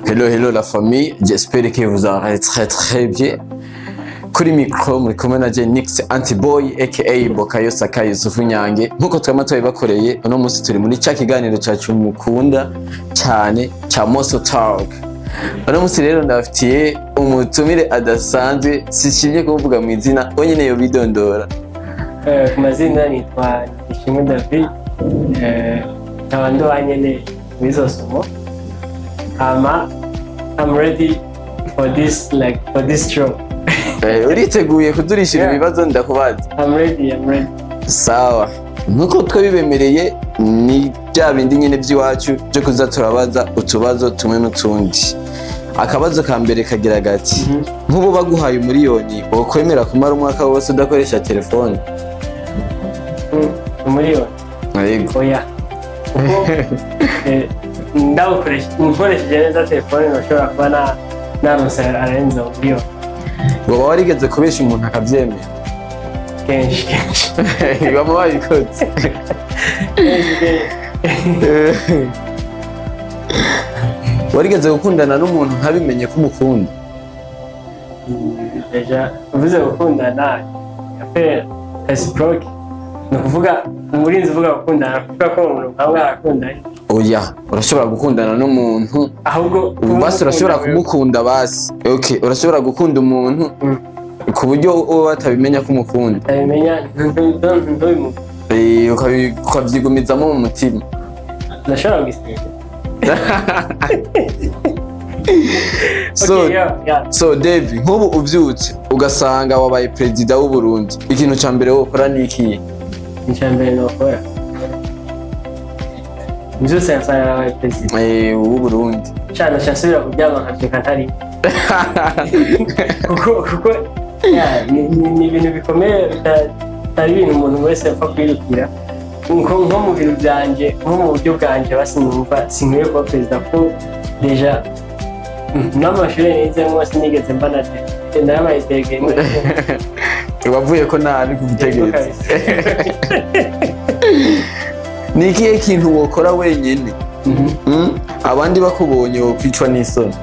Hello, hello la famille, j'espère que vous allez très très bien. Kuri micro muri kumwe na Nix Antiboy aka Bokayo Saka Yusufu Nyange. Nkuko twama tubibakoreye, uno munsi turi muri cya kiganiro cyacu mukunda cyane cya Moso Talk. Uno munsi rero ndabafitiye umutumire adasanzwe, sishimye kumuvuga mu izina, we nyene yobidondora. Ku mazina nitwa Ishimwe David, nkaba ndi uwa nyene muri Sosumo. Hama I'm ready for this, like, for this show. Uriteguye kudurishira ibibazo ndakubaza? I'm ready, I'm ready. Sawa, nkuko twabibemereye, ni bya bindi nyine by'iwacu byo kuza turabaza utubazo tumwe n'utundi. Akabazo ka mbere kagira gati: nk'ubu baguhaye 1 miliyoni, wokwemera kumara umwaka wose udakoresha telefone? 1 miliyoni? Yego. Oya, kuko ndawukoresha, nkoresheje neza telefone nashobora kuba naronse arenze 1 miliyoni. Woba warigeze kubesha umuntu akabyemera? Kenshi kenshi. Baba babikoze. Kenshi kenshi. Warigeze gukundana n'umuntu ntabimenye ko umukunda? Déjà uvuze gukundana, affaire réciproque, ni ukuvuga umurinzi uvuga gukundana, kuvuga ko umuntu nkaba mwarakundanye? Oya, urashobora gukundana n'umuntu. Ahubwo Basi urashobora kumukunda, basi okay, urashobora gukunda umuntu ku buryo uwo batabimenya ko umukunda. Utabimenya, ntubimuvuge. Ukabyigumizamo mu mutima. Ndashobora gusiga. So, Okay, yeah. so David, nk'ubu ubyutse ugasanga wabaye perezida w'u Burundi, ikintu cya mbere wokora ni ikihe? Icya mbere nokora mbyutse nsanga nabaye perezida w'u Burundi? Cana nsubira kuryama nkabyuka ntari, kuko yeah, ni ibintu bikomeye, bitari ibintu umuntu wese apfa kwirukira. Nko mu bintu byanje, nko mu buryo bwanje, basi numva sinkwiye kuba perezida, kuko déjà n'amashuri nizemo sinigeze mba na délégué, narabaye délégué. Wavuye ko nabi ku butegetsi. Ni ikihe kintu wokora wenyine, Abandi bakubonye wokwicwa n'isoni?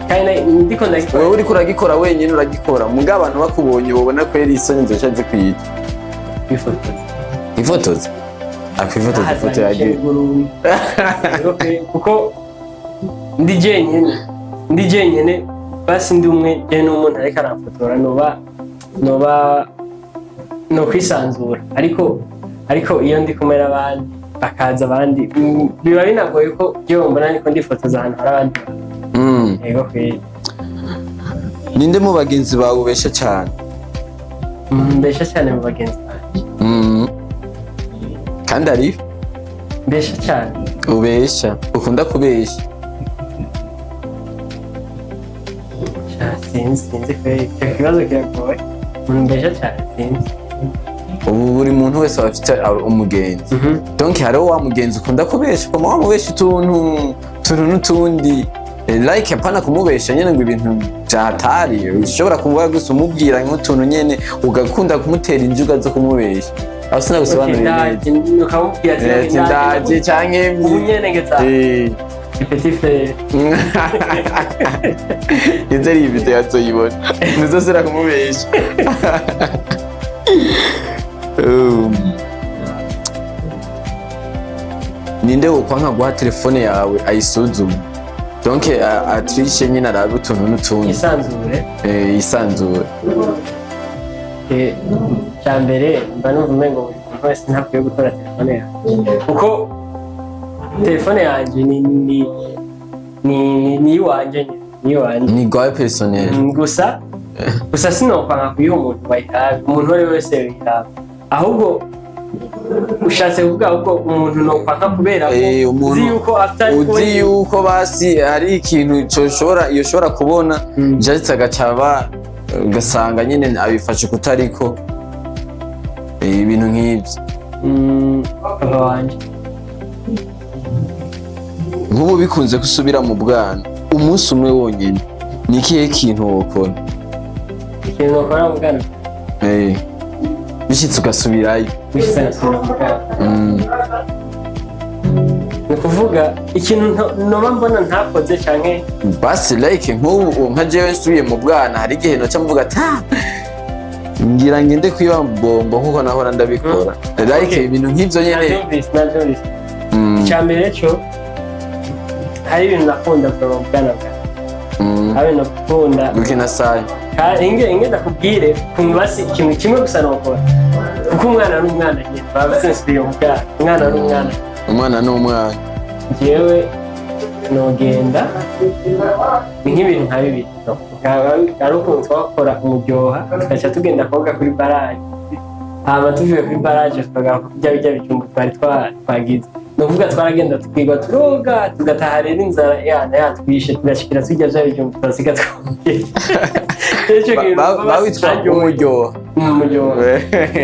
Kandi ndiko ndagikora? Wewe uriko uragikora wenyine, uragikora, muga abantu bakubonye wobona ko yari isoni zoca zikwica. Kwifotoza. Ifotoza, akwifotoza ifoto yagiye. Kuko ndi jenyine, ndi jenyine, basi ndi umwe je n'umuntu ariko aramfotora, noba no kwisanzura, ariko iyo ndi kumwe n'abandi, bakaza abandi, biba binagoye ko jewe mbona niko ndifotoza ahantu hari abandi bantu. Yego kweri. Ninde mu bagenzi bawe ubesha cyane? Mbesha cyane mu bagenzi banje? Kandi ari Mbesha cyane? Ubesha, ukunda kubesha. Sha, sinzi kweri, icyo kibazo kiragoye. Umuntu mbesha cyane, sinzi. Ubu buri muntu wese aba afite umugenzi. Donc hariho wa mugenzi ukunda kubesha, ukaba wamubesha utuntu n'utundi. Like apana kumubesha nyene ngo ibintu vyahatari, ushobora kuba gusa umubwira nk'utuntu nyene, ugakunda kumutera injuga zo kumubesha. Aho sinagusobanurira neza. Ndaje, ukamubwira ati ati ndaje canke Ubu nyene ngeza petit frère. Nizere iyi video azoyibona, ntuzosubira kumubesha. Ninde wokwanka guha telefone yawe ayisuzume, donc atrishe nyine, arabe utuntu n'utundi? Isanzure. Yisanzure. Cya mbere mba numva umengo buri muntu wese ntakwiye gutora telefone yanjye, kuko telefone yanjye ni iwanjye nyine, ni iwanjye. Ni gwawe personnel. Gusa sinokwanga kuyiha umuntu bayirabe, umuntu uwo ari we wese yoyiraba. Ahubwo ushatse kuvuga ahubwo umuntu nokwanka kubera ko Umuntu uzi yuko atari uzi yuko basi hari ikintu coshobora yoshobora kubona, just agacaba ugasanga nyine abifashe kutariko, ibintu nk'ibyo. Papa wanje. Nk'ubu bikunze gusubira mu bwana umunsi umwe wonyine, ni ikihe kintu wokora? Ikintu nokora mu bwana? Bishitse ugasubirayo. Bishitse ngasubira mu bwana, ni Ukuvuga ikintu noba mbona ntakoze canke Basi like nk'ubu nka jewe nsubiye mu bwana, hari igihe noca mvuga ati: "Ah, ngira ngende kwiba bombo nkuko nahora ndabikora." Like ibintu nk'ivyo nyene. Navyumvise. Icya mbere cyo, hari ibintu nakunda kuva mu bwana bwawe. Hari ibintu nakunda. Gukina sayi. Inge ndakubwire ukuntu, basi ikintu kimwe gusa nokora, kuko umwana n'umwana nyine baba nsubiye mu bwana, umwana n'umwana. Umwana n'umwana. Jewe nogenda ni nk'ibintu nka bibiri. Ari ukuntu twakora umuryoha, tugaca tugenda koga kuri barrage, hama tuvuye kuri barrage tukagaruka kurya bijya bijumbu twari twagize. Ni ukuvuga twaragenda tukigwa turoga, tugataha rero inzara yana yatwishe, tugashikira turya bya bijumbu twasiga twongeye. Ico kintu numva basi Bawitwa caryoheye. umuryoha. Umuryoha.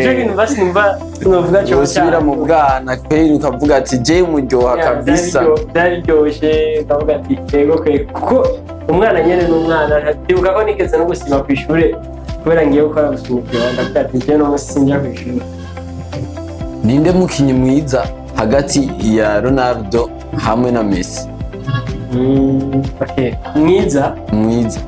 Ico kintu basi numva novuga cyo Usubira mu bwana kweri, ukavuga ati: "Je umuryoha kabisa." Byari biryoshe, ukavuga ati: "Yego kwe," kuko umwana nyene n'umwana. Ndibuka ko nigeze no gusiba ku ishure kubera ngiye gukora gusa umupira, ndavuga ati: "Je no munsi sinja ku ishure." Ninde mukinyi mwiza hagati ya Ronaldo hamwe na Messi? Okay. Mwiza? Mwiza.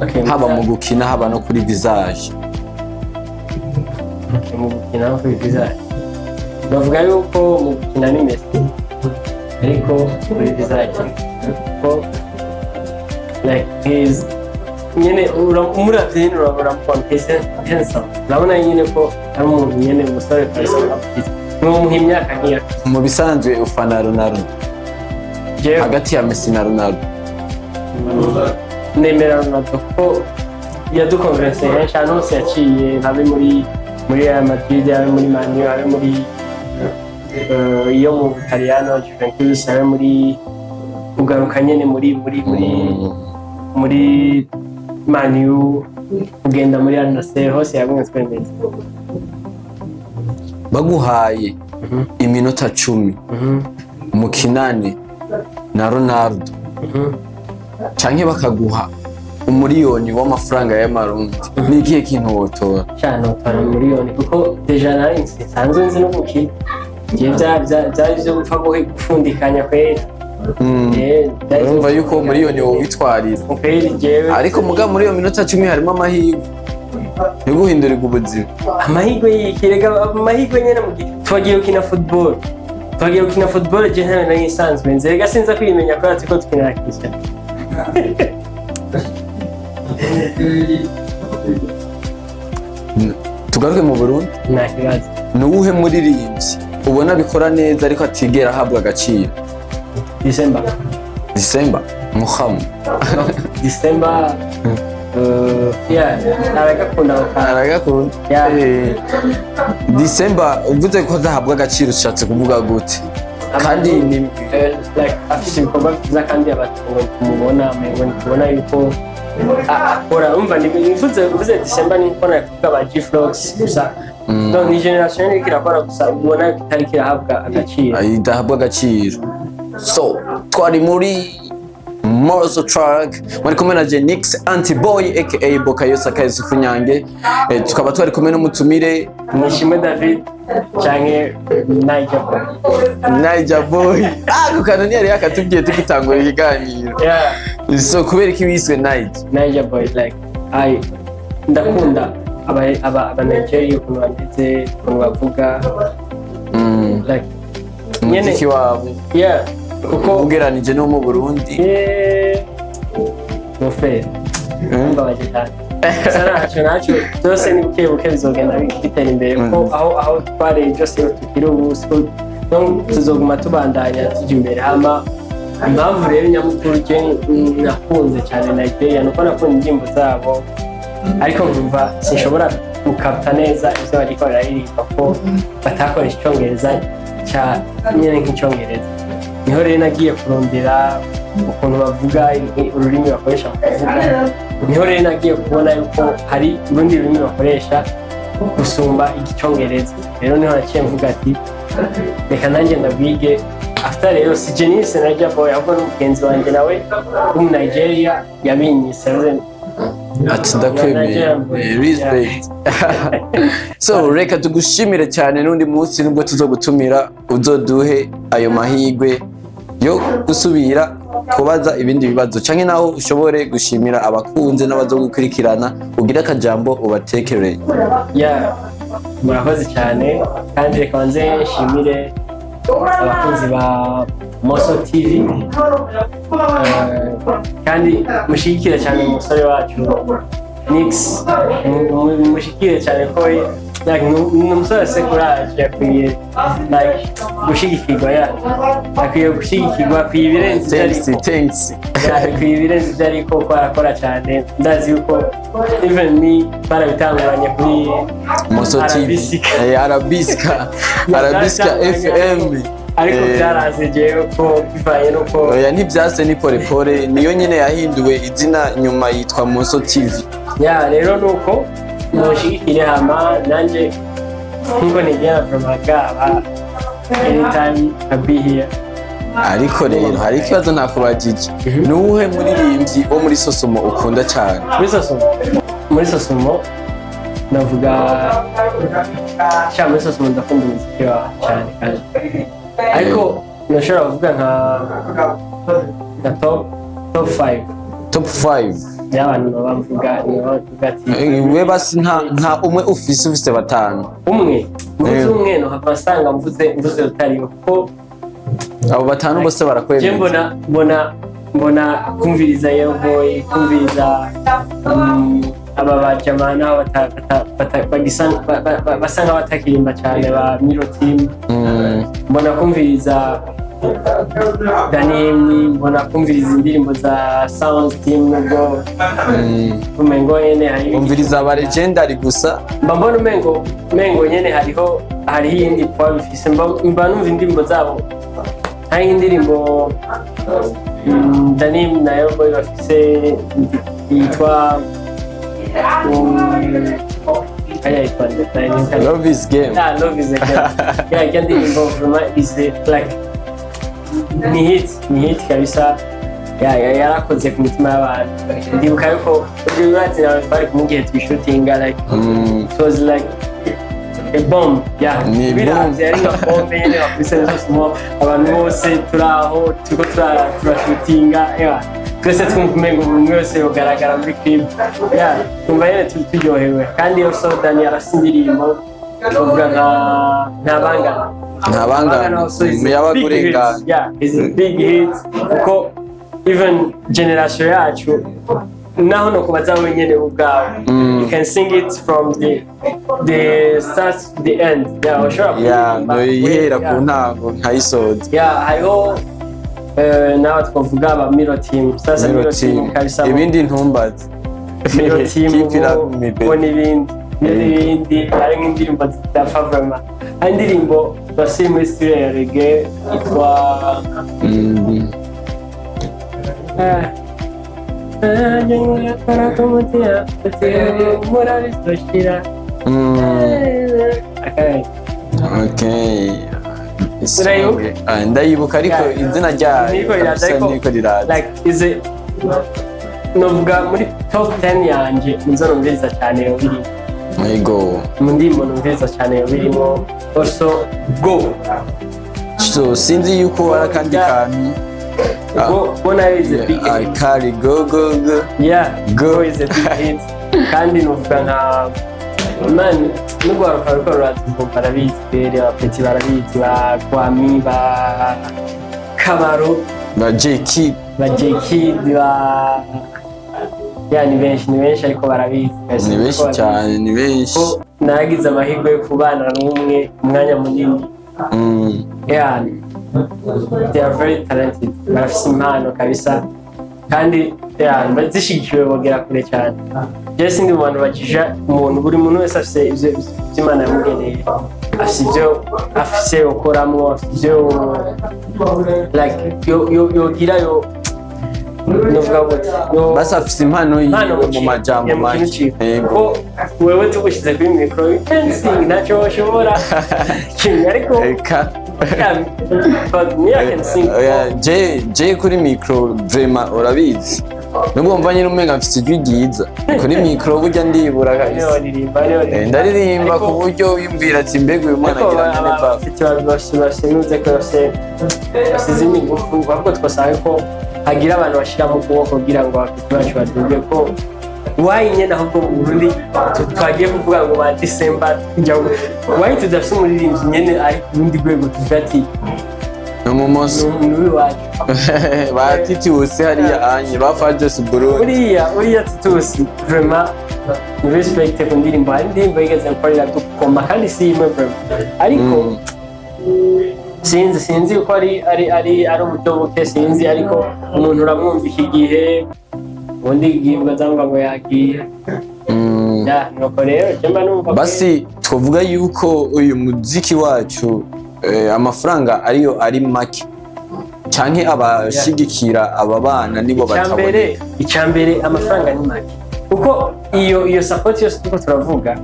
Okay, haba mwiza. mu gukina, haba no kuri visage. Okay, mu gukina no kuri visage, bavuga yuko mu gukina ni Messi, ariko kuri visage ko like he's nyene umuravye nyene uramubona he's handsome, urabona nyene ko ari umuntu nyene umusore kabisa abwiza, ntiwomuha imyaka nk'iyo. Mu bisanzwe ufana Ronaldo? Jewe? Hagati ya Messi na Ronaldo. Nemera Ronaldo kuko yadukonvense henshi, ahantu hose yaciye, habe muri Real Madrid, habe muri Man U, habe muri iyo mu Butaliyano Juventus, habe muri kugaruka nyene muri Man U, kugenda muri Al Nassr, hose yagumye twemeza. Baguhaye iminota 10 mukinane na Ronaldo canke bakaguha 1 miliyoni w'amafaranga y'amarundi, ni ikihe kintu wotora? Cyane utora miliyoni, kuko déjà nari nsanzwe nzi no gukina. Ngiye byari byo gupfa gufundikanya kweri. Byari Urumva vyo yuko miliyoni wowitwarira. Kweri jewe. Ariko muga muri iyo minota 10 harimo amahirwe yo guhindurirwa ubuzima. Amahirwe y'iki? Rega amahirwe nyene mu gihe twagiye gukina football, je ntayo nari nsanzwe nzi, rega sinza kwimenya kubera turiko dukinira Cristiano. Tugaruke mu Burundi. Nta kibazo. Ni uwuhe muririmbyi ubona abikora neza ariko atigera ahabwa agaciro? December. December Muhamu? December, yeah, aragakunda ako kantu. Aragakunda. Yeah. December uvuze ko adahabwa agaciro, ushatse kuvuga gute kandi ni Like afise ibikorwa byiza kandi abantu ngo tumubona, ngo ntitubona yuko akora. Umva mvuze December ni nko nakuvuga ba G-Flox gusa. Donc ni generation iriko irakora, gusa ubona yuko itariko irahabwa agaciro. Idahabwa agaciro. So twari muri Moroso Track, mwari kumwe na Genix Antiboy aka Bokayo Saka Yusufu Nyange. Tukaba twari kumwe n'umutumire Nishimwe David canke Niger Boy. Niger Boy. Ako kantu ntiyari yakatubwiye tugitangura ikiganiro. Yeah. So kubera iki wiswe Niger? Niger Boy, like I ndakunda aba Nigeria ukuntu bameze, ukuntu bavuga, like nyene. Umuziki wabo. Yeah, kuko ugeranije no mu Burundi. Yeah. Mon frère, mbabaje cyane. Gusa ntacyo, byose ni buke buke bizogenda bitera imbere, kuko aho twareye byose tukiri ubu siko, donc tuzoguma tubandanya tujya imbere. Hama impamvu rero nyamukuru je nakunze cyane Nigeria nuko nakunda indirimbo zabo, ariko nkumva sinshobora gukapta neza ivyo bariko bararirimba ko batakoresha icongereza ca nyene nk'icongereza. Niho rero nagiye kurondera ukuntu bavuga, ururimi bakoresha mu kuvuga. Niho rero nagiye kubona yuko hari urundi rurimi bakoresha gusumba igicongereza. Rero niho naciye mvuga ati: "Reka nanjye ndabwige." After rero si Jenice na Boy, ahubwo n'umugenzi wanjye nawe w'umu Nigeria yabinyise, yavuze Ati ndakwemeye. Respect. So reka tugushimire cyane, n'undi munsi nubwo tuzogutumira uzoduhe ayo mahirwe yo gusubira kubaza ibindi bibazo, canke naho ushobore gushimira abakunze n'abazogukurikirana, ugire akajambo ubatekereye. Yeah, murakoze cyane, kandi reka nze nshimire abakunzi ba Moso TV, kandi mushigikire cyane umusore wacu Nix. Mushigikire cyane ko like, ni umusore afise courage, akwiye like gushigikirwa, ya akwiye gushigikirwa, akwiye ibirenze ibyo Thanks. ariko. Thanks. Yeah, akwiye ibirenze ibyo ariko kuko arakora cyane. Ndazi yuko even me barabitanguranye kuri Moso TV. Arabisika. Arabiska, Arabiska FM. Ariko byaraze jewe ko bivanye nuko Oya, ntibyase, ni pole pole, niyo nyine yahinduwe izina nyuma yitwa Moso TV. Ya, rero nuko mushigikire, hama nanje nkuko nigera promagaba, anytime I be here. Ariko rero hari ikibazo ntakubajije: ni uwuhe muririmbyi wo muri Sosumo ukunda cyane? Muri Sosumo navuga sha, muri Sosumo ndakunda umuziki wawe cyane, kandi ariko nashobora kuvuga nka top 5 Top 5? y'abantu baba mvuga, baba mvuga ati We basi nta umwe ufise batanu? Umwe mvuze, umwe nohava nsanga mvuze utariwe kuko Abo batanu bose je barakwemeza. mbona kumviriza Young Boy, kumviriza aba bajama naho basa nk'abatakirimba cyane, ba Miro Team, mbona kumviriza Danny, mbona kumviriza indirimbo za Sound Team, nubwo umengo nyene hari Umviriza aba legendary gusa. Mba mbona umengo nyene hariho iyindi power bifise. Mba numva indirimbo zabo, hari nk'indirimbo Danny na Young Boy bafise yitwa hariya yitwa nde? Love is Game. Ah, Love is a Game. Yeah, ijya ndirimbo vraiment is like ni hit, ni hit kabisa. Ya, yarakoze ku mitima y'abantu. Ndibuka yuko ubwo urazi nawe twari kumwe igihe tuyishutinga, like it was like a bomb, yeah. Ni Biravye yari nka bombe nyene bakubise zose, abantu bose turi aho turiko turashutinga, yeah. Twese twumva umengo buri umwe wese yogaragara muri clip, yeah. Twumva nyene turi turyohewe. Kandi also Dani arafise indirimbo twavuga nka Ntabangana. Ntabangana. Also is a Yabaga big hit. urengana. Yeah, is a big hit kuko even generation yacu naho no kubaza wenyene ubwawe, you can sing it from the start to the end, yeah, ushobora Ya. kuririmba. Noyihera ku ntango nkayisoza. Yeah, hariho nawe twavuga aba Miro Team sasa. Miro Miro Team Team. kabisa. Ibindi ntumbaze. Miro Team. Keep it up, me bo baby. N'ibindi hari nk'indirimbo zidapfa vraiment, hari indirimbo basi muri style ya reggae yitwa murabisoshira. Okay. Urayibuka? Ah, ndayibuka, ariko izina ryayo Niko riraza, kabisa ariko niko riraza. Like is it novuga muri top 10 yanje nizo numviriza cyane birimo. Yego. Mu ndirimbo numviriza cyane birimo also Go. So sinzi yuko hari akandi kantu. Ah. Go, Go nayo is a big Ah, hit. Kari go go go. Yeah. Go. Go is a big hit. Kandi nuvuga nka man n'urwaruka ruriko rurazivuga barabizi bere abapeti barabizi, ba Kwami, ba Kabaro, Ba J-Kid. Ba J-Kid, ba ya, ni benshi, ni benshi, ariko barabizi. Ni benshi cyane, ni benshi. Ko nagize amahirwe yo kubana n'umwe umwanya munini. Yeah, they are very talented, barafise impano kabisa, kandi yeah, zishigikiwe bogera kure cyane. Jewe sindi mu bantu bajija umuntu, buri muntu wese afise ivyo Imana yamugeneye, afise ivyo afise yokoramwo, afise ivyo like yogira yo novuga gute Basi afise impano impano yiwe mu majambo mu kintu make. ciwe. Yego. Ko wewe tugushize kuri micro you can sing, ntacyo woshobora kimwe, ariko Eka. yeah, but me I can sing. Oya, je kuri micro vraiment urabizi. Nubwo mva nyine umenga mfise ijwi ryiza kuri micro, burya ndibura kabisa. Niyo baririmba. Ndaririmba ku buryo wiyumvira ati: "Mbega uyu mwana Ariko agira mwene baba?" abafite basinuze ko bafise izindi ngufu, ahubwo twasanga ko hagira abantu bashiramo ukuboko kugira ngo abafite bacu baduge, ko why nyene ahubwo mu Burundi twagiye kuvuga ngo ba December tujya, why tudafise umuririmbyi nyene ari ku rundi rwego, tuvuga ati Ni umumoso. Ni uw'iwacu. Ba Titiwusi hariya anye ba Fajos Burundi. Uriya Titusi, vraiment respect ku ndirimbo. Hari indirimbo yigeze gukorera dukoma, kandi si imwe vraiment, ariko sinzi ko ari uburyo buke, sinzi, ariko umuntu uramwumva iki gihe, ubundi igihe ukazamva ngo yagiye. Ya, nuko rero je mba numva ko- Basi twavuga yuko uyu muziki wacu amafaranga ariyo ari make, canke abashigikira aba bana nibo Icyambere bataboneka? Icyambere, amafaranga ni make, kuko iyo support yose turiko turavuga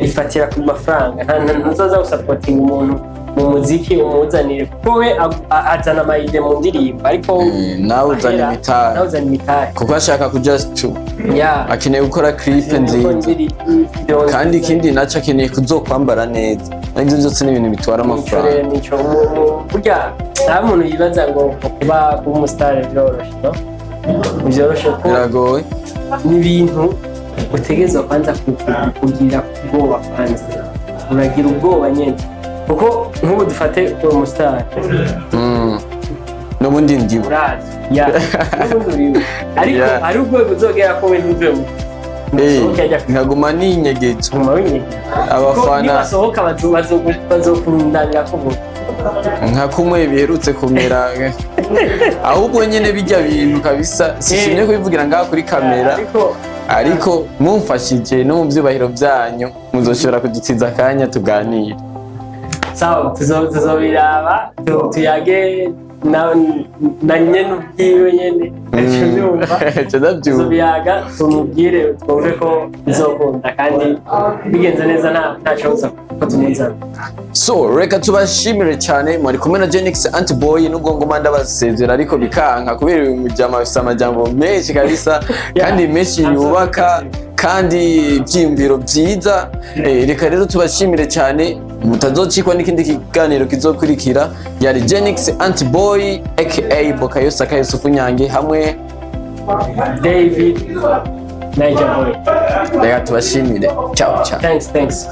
ifatira ku mafaranga. Ntuzoza gusapotinga umuntu mu muziki umuzanire, kuko we azana ama idées mu ndirimbo, ariko Nawe uzana amahera, imitahe. Nawe uzana imitahe. Kuko ashaka kuja stu akeneye gukora clip nziza, kandi ikindi naco akeneye kuzokwambara neza. Ivyo vyose ni ibintu bitwara amafaranga. Nico burya nta muntu yibaza ngo kuba umusitari biroroshe, no ntibyoroshe, ko Biragoye. Ni ibintu utegerezwa kwanza kugira ubwoba, kwanza uragira ubwoba nyine, kuko nk'ubu dufate uri umusitari, N'ubundi ndiwe. Urazi ya n'ubundi uriwe, ariko hari urwego uzogera ko we ntuvemo, usohoke ajya Nkaguma ninyegeje. Kuguma winyegera. Abafana Nibasohoka bazokurundanira ko vuba. Nka kumwe biherutse kumera, ahubwo nyine bijya bintu kabisa sishimye kubivugira ngaha kuri kamera, ariko ariko mumfashije no mu byubahiro byanyu muzoshobora kudutiza akanya tuganire. Sawa, tuzobiraba, tuyage na nyene ubwiwe nyene. Ico ndumva Nca ndabyumva. Tuzobiyaga, tumubwire, twumve ko bizokunda, kandi bigenze neza nta kibazo ko tumuzana. So reka tubashimire cyane. Mwari kumwe na Genix Antiboy. Nubwo ngoma ndabasezera ariko bikanka, kubera uyu mujama afise amajambo menshi kabisa, kandi menshi yubaka, kandi ibyiyumviro byiza. Reka rero tubashimire cyane, mutazocikwa n'ikindi kiganiro kizokurikira. Yari Genix Antiboy aka Bokayo Saka Yusufu Nyange hamwe David Niger Boy. Reka tubashimire, ciao ciao. Thanks, thanks.